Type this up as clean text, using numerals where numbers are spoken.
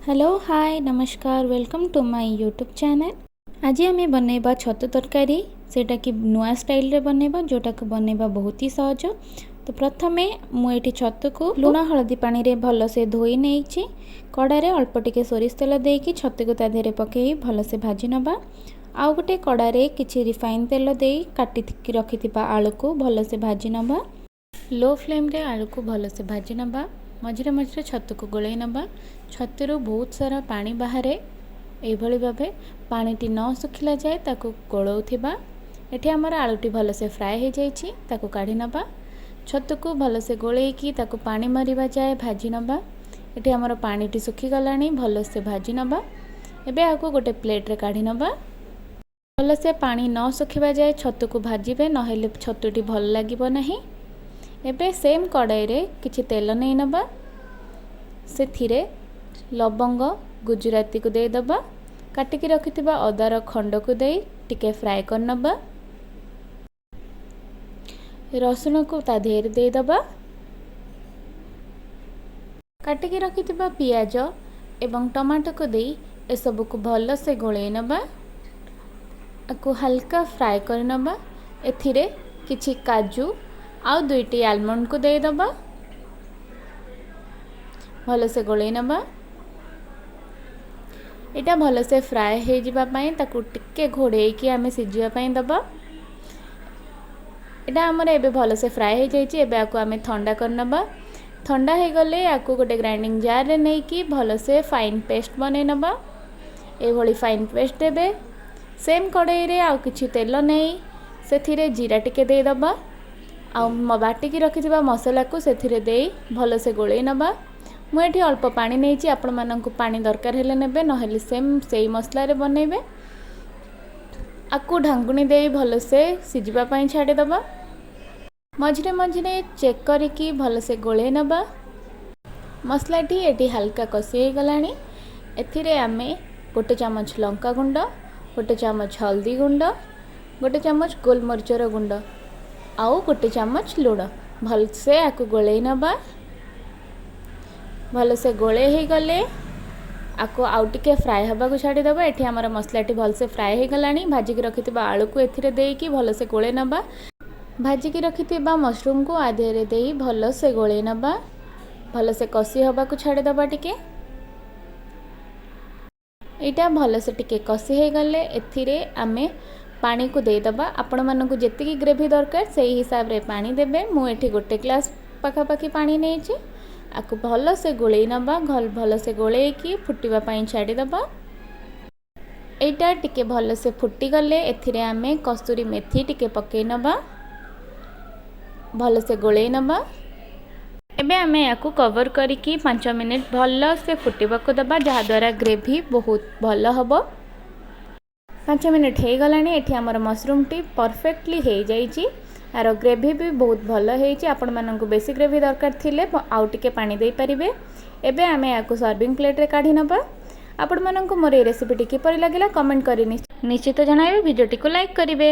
Hello, ହାଏ, ନମସ୍କାର। Welcome to my YouTube channel. ଆଜି ଆମେ ବନେଇବା ଛତୁ ତରକାରୀ, ସେଇଟାକି ନୂଆ ଷ୍ଟାଇଲରେ ବନେଇବା, ଯେଉଁଟାକୁ ବନେଇବା ବହୁତ ହି ସହଜ। ତ ପ୍ରଥମେ ମୁଁ ଏଠି ଛତୁକୁ ଲୁଣ ହଳଦୀ ପାଣିରେ ଭଲସେ ଧୋଇ ନେଇଛି। କଡ଼ାରେ ଅଳ୍ପ ଟିକେ ସୋରିଷ ତେଲ ଦେଇକି ଛତୁକୁ ତା ଦେହରେ ପକାଇ ଭଲସେ ଭାଜି ନେବା। ଆଉ ଗୋଟେ କଡ଼ାରେ କିଛି ରିଫାଇନ୍ ତେଲ ଦେଇ କାଟିକି ରଖିଥିବା ଆଳୁକୁ ଭଲସେ ଭାଜି ନେବା। ଲୋ ଫ୍ଲେମ୍ରେ ଆଳୁକୁ ଭଲସେ ଭାଜି ନେବା। ମଝିରେ ମଝିରେ ଛତୁକୁ ଗୋଳେଇ ନେବା। ଛତୁରୁ ବହୁତ ସାରା ପାଣି ବାହାରେ। ଏଇଭଳି ଭାବେ ପାଣିଟି ନ ଶୁଖିଲା ଯାଏ ତାକୁ ଗୋଳଉଥିବା। ଏଠି ଆମର ଆଳୁଟି ଭଲସେ ଫ୍ରାଏ ହେଇଯାଇଛି, ତାକୁ କାଢ଼ି ନେବା। ଛତୁକୁ ଭଲସେ ଗୋଳେଇକି ତାକୁ ପାଣି ମରିବା ଯାଏ ଭାଜି ନେବା। ଏଠି ଆମର ପାଣିଟି ଶୁଖିଗଲାଣି, ଭଲସେ ଭାଜି ନେବା। ଏବେ ଏହାକୁ ଗୋଟେ ପ୍ଲେଟ୍ରେ କାଢ଼ି ନେବା। ଭଲସେ ପାଣି ନ ଶୁଖିବା ଯାଏ ଛତୁକୁ ଭାଜିବେ, ନହେଲେ ଛତୁଟି ଭଲ ଲାଗିବ ନାହିଁ। ଏବେ ସେମ୍ କଡ଼ାଇରେ କିଛି ତେଲ ନେଇ ନେବା। ସେଥିରେ ଲବଙ୍ଗ, ଗୁଜୁରାତିକୁ ଦେଇଦେବା। କାଟିକି ରଖିଥିବା ଅଦାର ଖଣ୍ଡକୁ ଦେଇ ଟିକେ ଫ୍ରାଏ କରିନେବା। ରସୁଣକୁ ତା ଦେହରେ ଦେଇଦେବା। କାଟିକି ରଖିଥିବା ପିଆଜ ଏବଂ ଟମାଟୋକୁ ଦେଇ ଏସବୁକୁ ଭଲସେ ଗୋଳେଇ ନେବା। ଆକୁ ହାଲକା ଫ୍ରାଏ କରିନେବା। ଏଥିରେ କିଛି କାଜୁ ଆଉ ଦୁଇଟି ଆଲମଣ୍ଡକୁ ଦେଇଦେବା। ଭଲସେ ଗୋଳେଇ ନେବା। ଏଇଟା ଭଲସେ ଫ୍ରାଏ ହେଇଯିବା ପାଇଁ ତାକୁ ଟିକେ ଘୋଡ଼େଇକି ଆମେ ସିଝିବା ପାଇଁ ଦେବା। ଏଇଟା ଆମର ଏବେ ଭଲସେ ଫ୍ରାଏ ହେଇଯାଇଛି। ଏବେ ଆକୁ ଆମେ ଥଣ୍ଡା କରିନେବା। ଥଣ୍ଡା ହେଇଗଲେ ଆକୁ ଗୋଟେ ଗ୍ରାଇଣ୍ଡିଙ୍ଗ ଜାର୍ରେ ନେଇକି ଭଲସେ ଫାଇନ୍ ପେଷ୍ଟ ବନେଇ ନେବା। ଏଇଭଳି ଫାଇନ୍ ପେଷ୍ଟ ଦେବେ। ସେମ୍ କଡ଼େଇରେ ଆଉ କିଛି ତେଲ ନେଇ ସେଥିରେ ଜିରା ଟିକେ ଦେଇଦେବା ଆଉ ବାଟିକି ରଖିଥିବା ମସଲାକୁ ସେଥିରେ ଦେଇ ଭଲସେ ଗୋଳେଇ ନେବା। ମୁଁ ଏଠି ଅଳ୍ପ ପାଣି ନେଇଛି। ଆପଣମାନଙ୍କୁ ପାଣି ଦରକାର ହେଲେ ନେବେ, ନହେଲେ ସେମ୍ ସେଇ ମସଲାରେ ବନେଇବେ। ଆକୁ ଢାଙ୍କୁଣୀ ଦେଇ ଭଲସେ ସିଝିବା ପାଇଁ ଛାଡ଼ିଦେବା। ମଝିରେ ମଝିରେ ଚେକ୍ କରିକି ଭଲସେ ଗୋଳେଇ ନେବା। ମସଲାଟି ଏଠି ହାଲକା କଷି ହେଇଗଲାଣି। ଏଥିରେ ଆମେ ଗୋଟେ ଚାମଚ ଲଙ୍କା ଗୁଣ୍ଡ, ଗୋଟେ ଚାମଚ ହଳଦୀ ଗୁଣ୍ଡ, ଗୋଟେ ଚାମଚ ଗୋଲମରିଚର ଗୁଣ୍ଡ ଆଉ ଗୋଟେ ଚାମଚ ଲୁଣ, ଭଲସେ ଆକୁ ଗୋଳେଇ ନେବା। ଭଲସେ ଗୋଳେଇ ହେଇଗଲେ ଆକୁ ଆଉ ଟିକେ ଫ୍ରାଏ ହେବାକୁ ଛାଡ଼ିଦେବା। ଏଠି ଆମର ମସଲାଟି ଭଲସେ ଫ୍ରାଏ ହେଇଗଲାଣି। ଭାଜିକି ରଖିଥିବା ଆଳୁକୁ ଏଥିରେ ଦେଇକି ଭଲସେ ଗୋଳେଇ ନେବା। ଭାଜିକି ରଖିଥିବା ମସରୁମକୁ ଆ ଦେହରେ ଦେଇ ଭଲସେ ଗୋଳେଇ ନେବା। ଭଲସେ କଷି ହେବାକୁ ଛାଡ଼ିଦେବା ଟିକେ। ଏଇଟା ଭଲସେ ଟିକେ କଷି ହେଇଗଲେ ଏଥିରେ ଆମେ ପାଣିକୁ ଦେଇଦେବା। ଆପଣମାନଙ୍କୁ ଯେତିକି ଗ୍ରେଭି ଦରକାର, ସେଇ ହିସାବରେ ପାଣି ଦେବେ। ମୁଁ ଏଠି ଗୋଟେ ଗ୍ଲାସ୍ ପାଖାପାଖି ପାଣି ନେଇଛି। ଆକୁ ଭଲସେ ଗୋଳେଇ ନେବା। ଭଲସେ ଗୋଳେଇକି ଫୁଟିବା ପାଇଁ ଛାଡ଼ିଦେବା। ଏଇଟା ଟିକେ ଭଲସେ ଫୁଟିଗଲେ ଏଥିରେ ଆମେ କସ୍ତୁରୀ ମେଥି ଟିକେ ପକାଇ ନେବା। ଭଲସେ ଗୋଳେଇ ନେବା। ଏବେ ଆମେ ୟାକୁ କଭର୍ କରିକି 5 ମିନିଟ୍ ଭଲସେ ଫୁଟିବାକୁ ଦେବା, ଯାହାଦ୍ୱାରା ଗ୍ରେଭି ବହୁତ ଭଲ ହେବ। 5 ମିନିଟ୍ ହେଇଗଲାଣି। ଏଠି ଆମର ମସରୁମ୍ଟି ପରଫେକ୍ଟଲି ହେଇଯାଇଛି। ଆର ଗ୍ରେଭି ବି ବହୁତ ଭଲ ହେଇଛି। ଆପଣମାନଙ୍କୁ ବେଶୀ ଗ୍ରେଭି ଦରକାର ଥିଲେ ଆଉ ଟିକେ ପାଣି ଦେଇପାରିବେ। ଏବେ ଆମେ ୟାକୁ ସର୍ଭିଂ ପ୍ଲେଟ୍ରେ କାଢ଼ି ନେବା। ଆପଣମାନଙ୍କୁ ମୋର ଏଇ ରେସିପିଟି କିପରି ଲାଗିଲା, କମେଣ୍ଟ କରି ନିଶ୍ଚିତ ଜଣାଇବେ। ଭିଡ଼ିଓଟିକୁ ଲାଇକ୍ କରିବେ।